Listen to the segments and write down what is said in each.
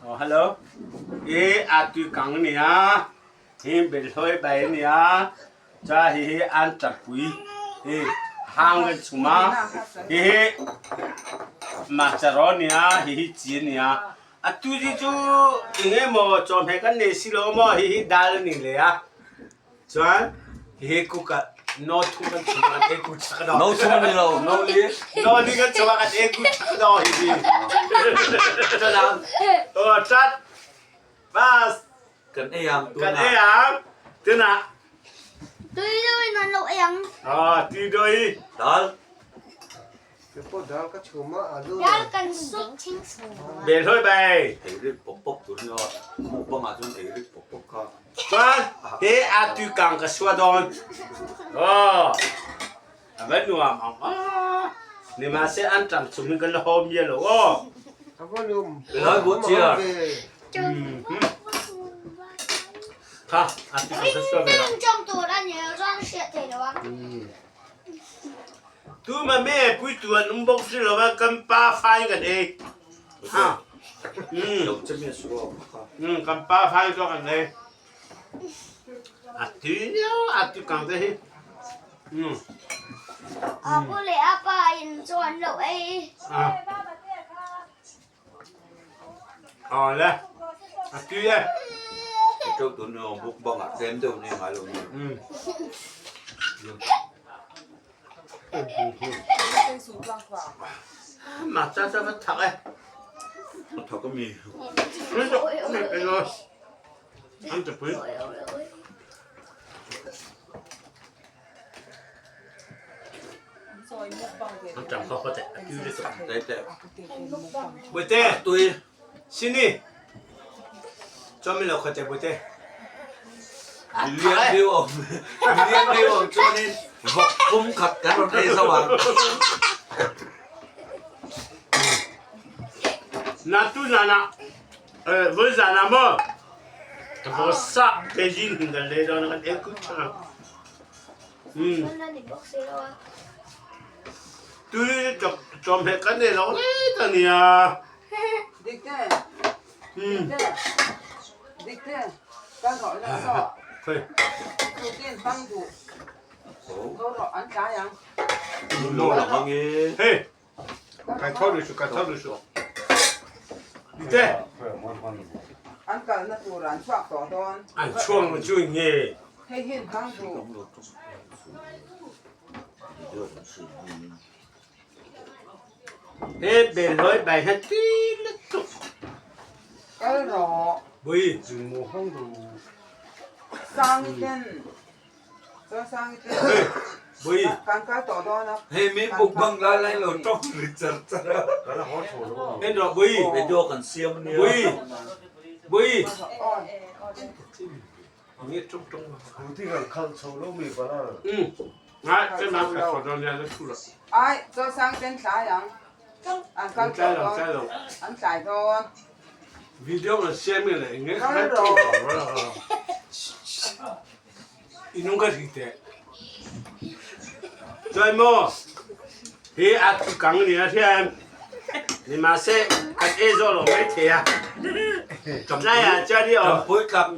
Oh hello. I a tui kang a nia. Hi belhlawi bai a nia. Cha hi hi an ṭappui. Hi hang kan chum a. Hi hi macharaw a nia. Hi hi chi a nia. Atu hi cu enge maw cawhmeh kan nei si lo maw hi hi dal a ni le a. Chuan hihi kuk ah no thum kan chung ah kan eku chak do. No thum ni lo, no li. No li kan chung ah kan eku chak do hihi. Chuan oh chat bas kan ei ang kan ei ang tuna. Tui doi nan lo ei ang. Ah tui doi. Dal. Dal kan sup ching Belhoi bai. Ei rik pop pop tur ni a. Mukbang ah chuan ei rik pop pop kha. Chuan he a tuikang ka sua dawn. Aw. A va nuam ang a. Nimahse an ṭang chung hin kan la haw mial lo aw. Belhoi bu chiar. Kha a tuikang ka sua ve la. Trong tur a ni lo chuan hriat thei lo ang. Tuma me puitu an um bawk si lo va kan pa fai kan ei. Ha. Kan pa fai cu kan ei. A ti a ti kang te hi. Apu le apa in chu an lo ei. Aw le. A ti e. Ṭo tun ni buk bang ah tlem deuh ni ngai lo ni. Mah ca ca va thak e. A thak a mi. An ta pui. An ṭang kho kho te. A tu le tuk. Dai te. Buite. Tui. Sini. Chom lo kho te buite. Lian deuh om. Lian deuh om chuan in vok pum khat kan rawn ei zo ang. Na tu na na. Eh, voi za na mo. Ka sa Beijing hin kan le dawn kan en kut chang. Tui chawhmeh kan nei lo le ta nia. Hey, kai tho lu su, kai tho lu su. Dite. An chuang lu chu nge. He behlawi bai hi ti lutuk. Bui. Bui. Hei mi mukbang lai lai lo tawng ri char char a. En rawh bui. Video kan siam ania. Bui. Bui. Video an siam mi le nge khan inung ka ri te Choi mo hi a tu kang ni a thian ni ma se kan e zo lo mai the a Tlai ah chuan i awm. Ṭampui tlak.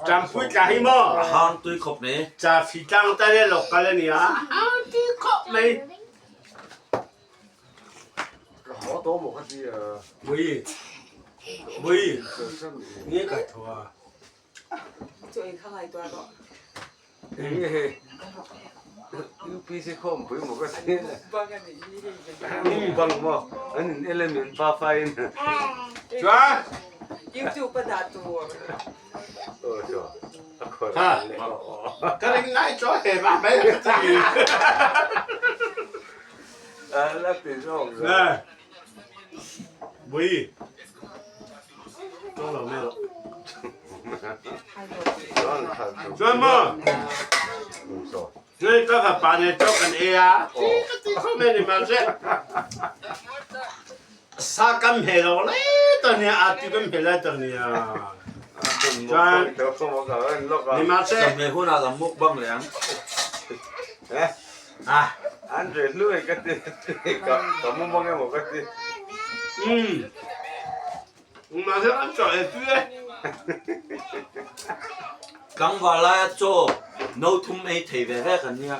Ṭampui tlak hi maw? A hang tui khawp mai. Cafi tlang tal le local a ni a. Hang tui khawp mai. Bui. Bui. Nge kai tho a. UPC khawmpui maw ka ti mukbang maw an in element pa fa in Chuan YouTube a dah tur. Ha ka ring ngai chaw he ma mai ka ti. La ti zawk zawk. Ne. Bui. Chuan maw Cun ka fapa nih chaw kan ei ah ka ti kho men i mahseh sa kan hme lo le tan hi aa ti kan hme lai tan ni ah. Chuan ni mahseh Sam le hun ah kan mukbang leh ang. Ah An re hluai ka ti ka mumang emaw ka ti. Umm. Mahse kan chaw ei tui e. Tlangval laia chaw no thum ei thei ve ve kan nia.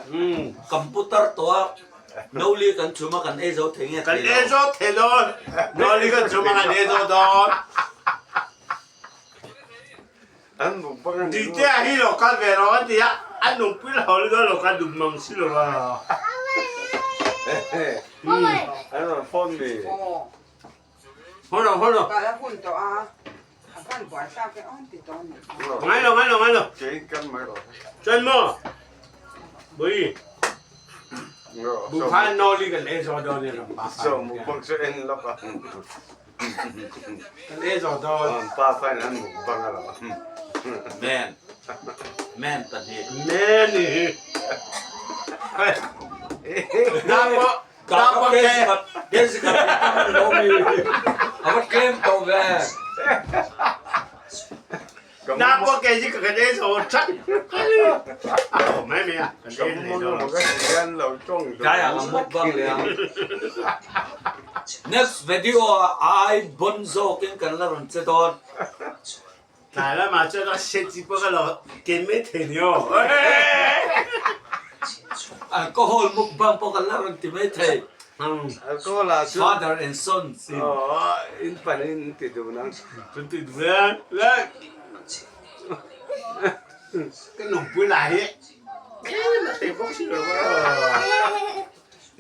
Computer tawh a no li kan chhum a kan ei zo thei nge Kan ei zo thei dawn. No li kan chhum a kan ei zo dawn. An mukbang a ni. Ditea hi lo kal ve rawh a ti a, a nungpui lo lutuk a lo kal duh mang si lo a. An rawn phone mi. Haw lo, haw lo. Kal a hun tawh a, a van buai thlak e awn ti tawh a ni. Ngai lo, ngai lo, ngai lo. Kei kan mai rawh. Chuan maw? Bui. Buhphan no li kan ei zawh dawn e ram pa. So mukbang chu en lawk a. Kan ei zawh dawn. Pa fain an mukbang a lo. Men. Men pahnih. Men ni hi. Hei. Na pawh Next video ah ai bon zawkin kan la rawn che dawn. Tlai lamah chuan a hriat chi pawh ka lo ken mai thei ni aw. Alcohol mukbang pawh kan la rawn ti mai thei. Alcohol ah chuan Father and son sin. Aw in pan in ti duh nang. Kan ti duh e. Ka nungpui lah hi tlem a thei bawk si lo va.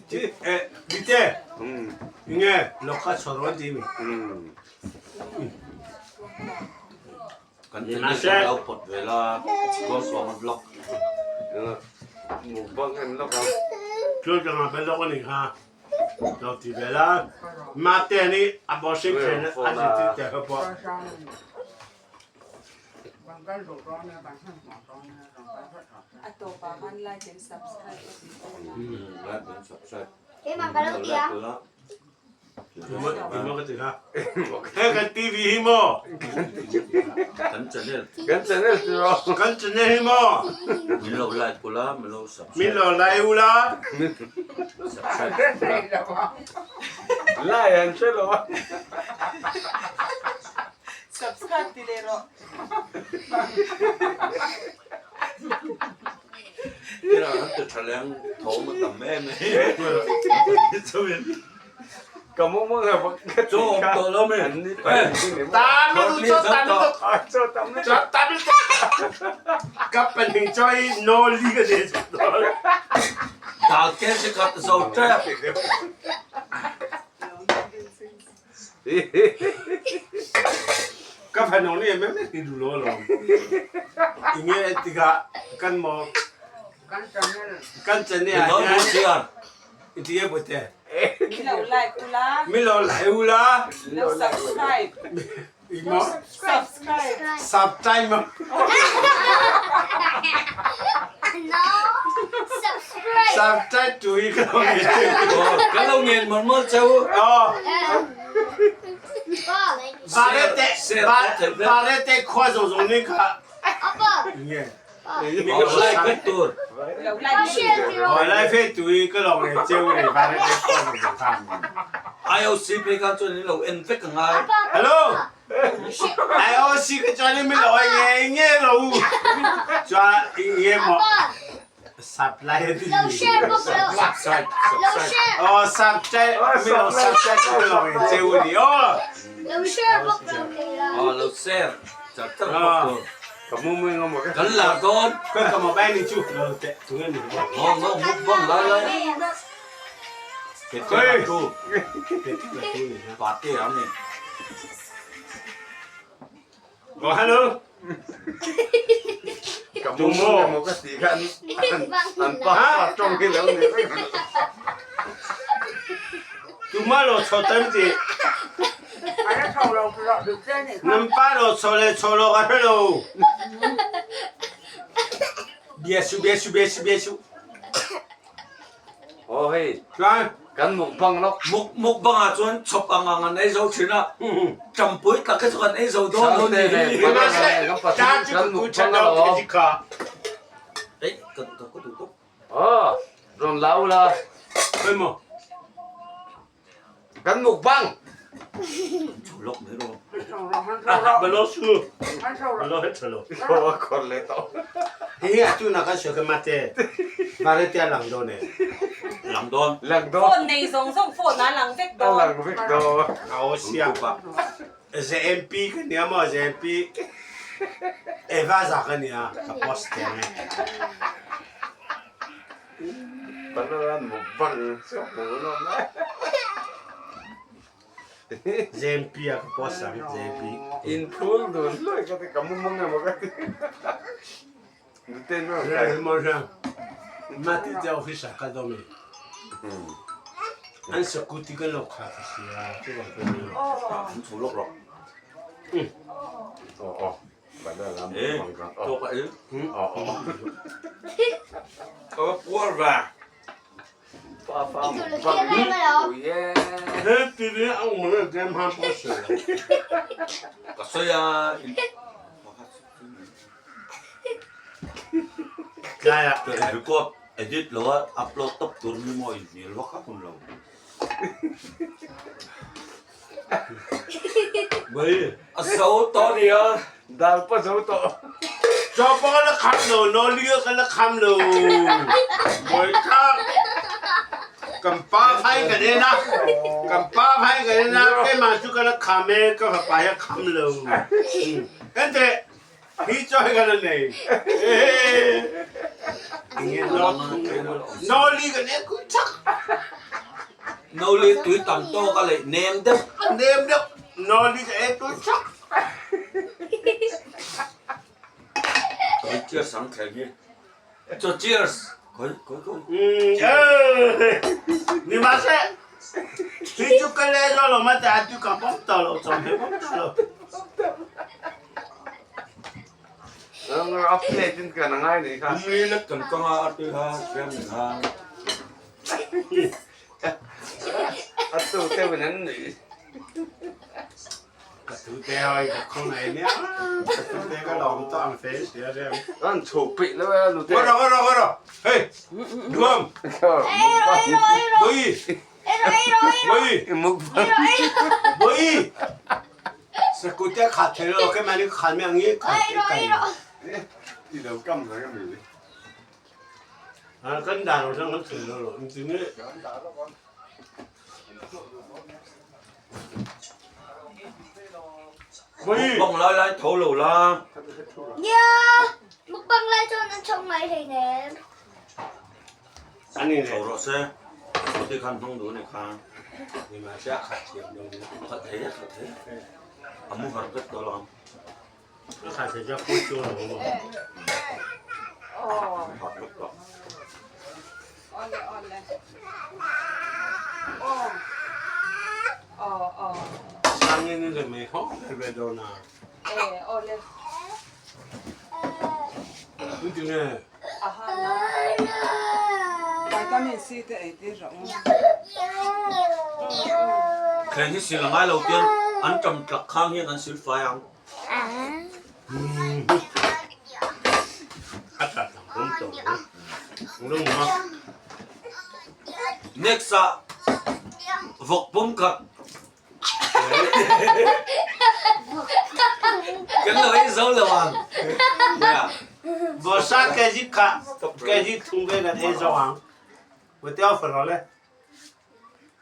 Dite, nge lawk a chhuah rawn ti mi? Kan channel kan lo pawt ve la Goswama vlog. Mukbang en lawk ang. Thil dang a be lawk a nih kha lo ti ve la. Mate nih a washing thlen a zir tir teh kha pawh. A tawpah khan like and subscribe a ti dawn a. Like and subscribe. Keimah ka lo ti a. He kan TV hi maw? Kan channel. Kan channel ti rawh. Kan channel hi maw? Min lo like ula, min lo subscribe. Min lo like ula. Subscribe. Like an hre lo a. Subscribe ti leh rawh. Tira an ti tha leng tho ma tam em em. Ka mu mu le bak ka Chaw awm tawh lo mi. An ni pa ni mo. Tam lu chaw tam lu Chaw tam lu. Chaw tam lu. Ka paning chaw i no li ka de chaw. Dal ken si khat zo tep. Ka fanu nih meh meh ti duh lo lawm. Inge tikah kan maw kan channel ah hian iti e bote. Min lo like ula. Min lo like ula. Lo subscribe. Imo. Subscribe. Subscribe. No. Subscribe. Subscribe tu hi ka lo ngen. Ka lo ngen mawlh mawlh cheu. Oh. Varete varete khua zong zong nih kha. Apa. Nge. Like vek tur. Aw lai fe tu hi ka lo ngen cheu ni varete khua zong zong kha. IOC phei khan chuan in lo en vek a ngai. Hello. IOC ka chuan in min lo ei nge nge lo u. Chuan nge maw supply a ti. Subscribe. Subscribe. Aw subscribe min lo subscribe ka lo ngen cheu ni aw. Aw lo share char char bawk tur. Ka mu mui ngam ka. Kan lar dawn. Ka ka mobile ni chu lo teh tu nge ni. Aw ngo mukbang lai lai. Hey! Party am ni. Oh hello. Ka mu mo ka ti khan an pa pa tong hi lo ni. Tu ma lo cho tam ti. Nam pa lo cho le cho lo ka hre lo. Bia su bia su bia su bia su. Aw hei, Chuan kan mukbang lawk. Muk mukbang ah chuan chawp ang ang an ei zo thin a, tampui tak hi chu kan ei zo dawn lo ni hi. Kan mukbang alawm. Ei, ka ka ka duh tawp. Aw, rawn la u la. Khawi maw? Kan mukbang. Chho lawk mai rawh. Balo su. Balo het chalo. Ko a khor le to. Hi hi atu na kan sio ke mate. Vare te lang do ne. Lang dawn. Lang dawn. Phone nei zawng zawng phone ah lang vek dawn. Lang vek dawn. Aw sia. ZMP ka nia maw ZMP. Eva za ka nia ka post te nge. Panaran mukbang siok mo no na. ZMP a ka post ang ZMP. In phul dun loi ka ti kamu mong emaw ka ti. Duten mo Re mo ra. Mati te office ka do me. An sakuti ka lo kha sia chu ba ka ni. An chho lawk rawh. Oh oh. Panaran Eh, mukbang ka. tawk a i. Oh oh. Ka va puar ve. Pa pa Ikaw mukbang. lagyan mo lo. Oh yeah. He ti ni ang mo na game han post. Ka sawi a in. Kaya Ka record edit lo a upload tawp tur ni maw in hmel vak a hun lo. Bai a zo tawh nia. Dal pa zo tawh. Chaw pawh ka la kham lo, no li ka la kham lo. Bawi kha kan pa phai ka en a, kan pa phai ka en a, keimah cu ka la kham e, ka fapa hi a kham lo. Kan teh hi chaw hi ka la nei. No li kan en kun chak. No li tui tam tawk a leih nem deuh. Nem deuh. No li ka en kun chak. Koi cheers ang thleng hi. Chaw cheers. Koi koi koi. Ni mah seh. Hi cu ka le zaw lo ma te atu ka pom to lo chom he pom to lo. A plate in kan ngai ni kha. Kum li lek kan kang a atu ha siam ni ha. Atu te win an ni. Ka tu te hoi ka khong ai nia. Ka tu te ka lawm to ang fe sia rem. An chho pe lo a lu te. Ro ro ro ro. Hey. Duam. Boi. Boi. Boi. Sakute kha the lo ke mani khan me angi kha kai. Ti lo kam rồi cái mi. À kan dan lo sang kan thil lo lo. Ti ne. Boi. Mukbang lai lai tho lo la. Nia, mukbang lai chuan an chhawk ngai hleinem. Ani le. Chho rawh se. Ti khan hmang duh a ni kha. Ni ma se a khat thiam lo ni. Khat thei a khat thei. A mu har vek tawh lo ang. A khat thei chu a pui chu lo maw. Har vek tawh. Awle awle. Aw. Aw aw. Sangin ni le mei hawk le ve dawn a. E awle. Tu ti nge? A ha na. Vitamin C te ei tir rawh. Thleng hi sil a ngai lo tian an ṭam tlak khang hian an sil fai ang. A ṭat ang awm tawh ang. Lung a. Next ah vawk pum khat. Kan lo ei zo lo ang. Yeah. Vawsa kg kha kg thum ve kan ei zo ang. Vawte a far le.